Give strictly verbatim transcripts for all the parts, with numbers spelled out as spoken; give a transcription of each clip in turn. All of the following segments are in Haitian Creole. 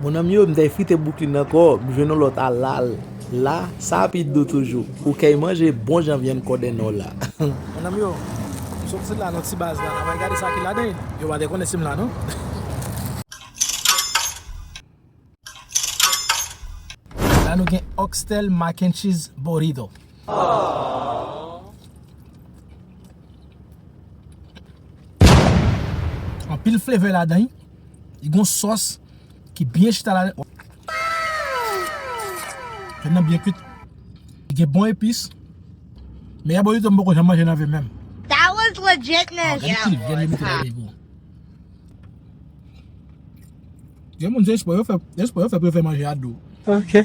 Mon ami yo, m t al frite bouklin ankò, m jwenn yon lòt alal la, sa pi dou toujou. Ou kay manje bon jan vyann kòdennò la. Mon ami yo, m soti la nan ti baz la, n a pral gade sa ki ladan l. Yo pa te konnen si m la non. La nou gen oxtail mac and cheese burrito. Anpil flavor ladan l. Li gon sòs ki byen chita ladan. Vyann nan byen kwit. Li gen bon epis. Meyè burrito m poko janm manje nan vi m menm. That was legitness. Gade ki vyann li mete ladan l pou. Gen moun se espre yo fè, espre yo fè pou yo fè manje a dou. Ok.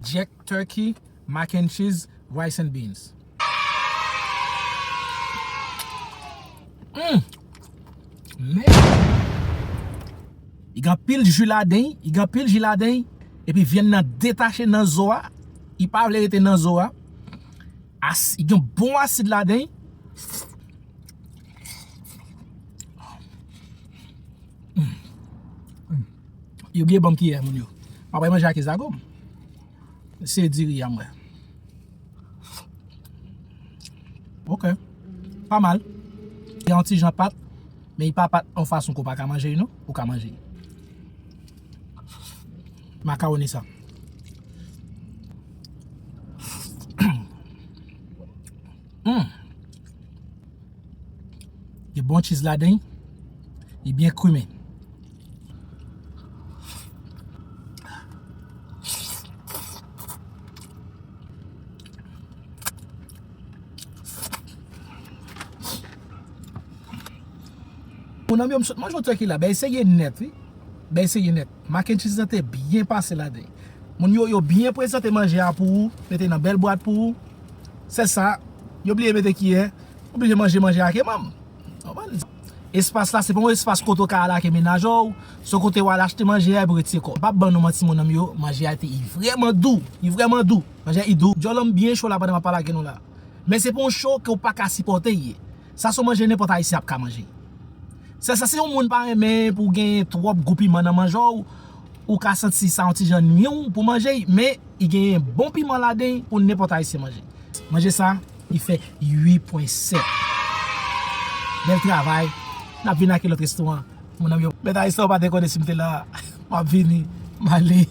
Jerk turkey, mac and cheese, rice and beans. Mm. Men. Li gen anpil ji ladan l, li gen anpil ji ladan l, epi vyann nan detache nan zo a. Li pa vle rete nan zo a. As, li gen bon asid ladan l. Mm. Mm. Yo bliye ban m kiyè, moun yo. M ap manje ak zago m. Se diri a mwen. Ok. Pa mal. Li yon ti jan pat, men li pa pat yon fason ke w pa ka manje l non. Ou ka manje l. Makawoni sa. Mm. Gen bon cheese ladan l. Li byen creamy. Mon ami yo, m sot manje yon turkey la, bèl serye nèt wi. Bèl serye nèt. Mac and cheese lan te byen pase ladan l. Moun yo, yo byen prezante manje a pou ou, mete nan bèl bwat pou ou. Sèl sa, yo bliye mete kiyè, oblije manje manje a ke manm. Konprann? Espas la, se pa yon espas kote w ka al ak mennaj ou, se yon kote w al achte manje a epi w retire kò w. M p ap ban nou manti, mon ami yo, manje a te, li vrèman dou, li vrèman dou. Manje a, li dou. Djòlò m byen cho la pandan m ap pale ak nou la. Men se pa yon cho ke w pa ka sipòte, li ye. Sa se yon manje nenpòt Ayisyen ap ka manje. Sèl sa, si yon moun pa renmen pou gen twòp gou piman nan manje w, ou ka santi sa yon ti jan nwi w pou manje l, men li gen bon piman ladan l pou nenpòt Ayisyen manje. Manje sa, li fè uit pwen sèt. Bèl travay. N ap vin ak lòt restoran. Mon ami yo, mèt Ayisyen, ou pa te konnen si m te la. M ap vini. M ale.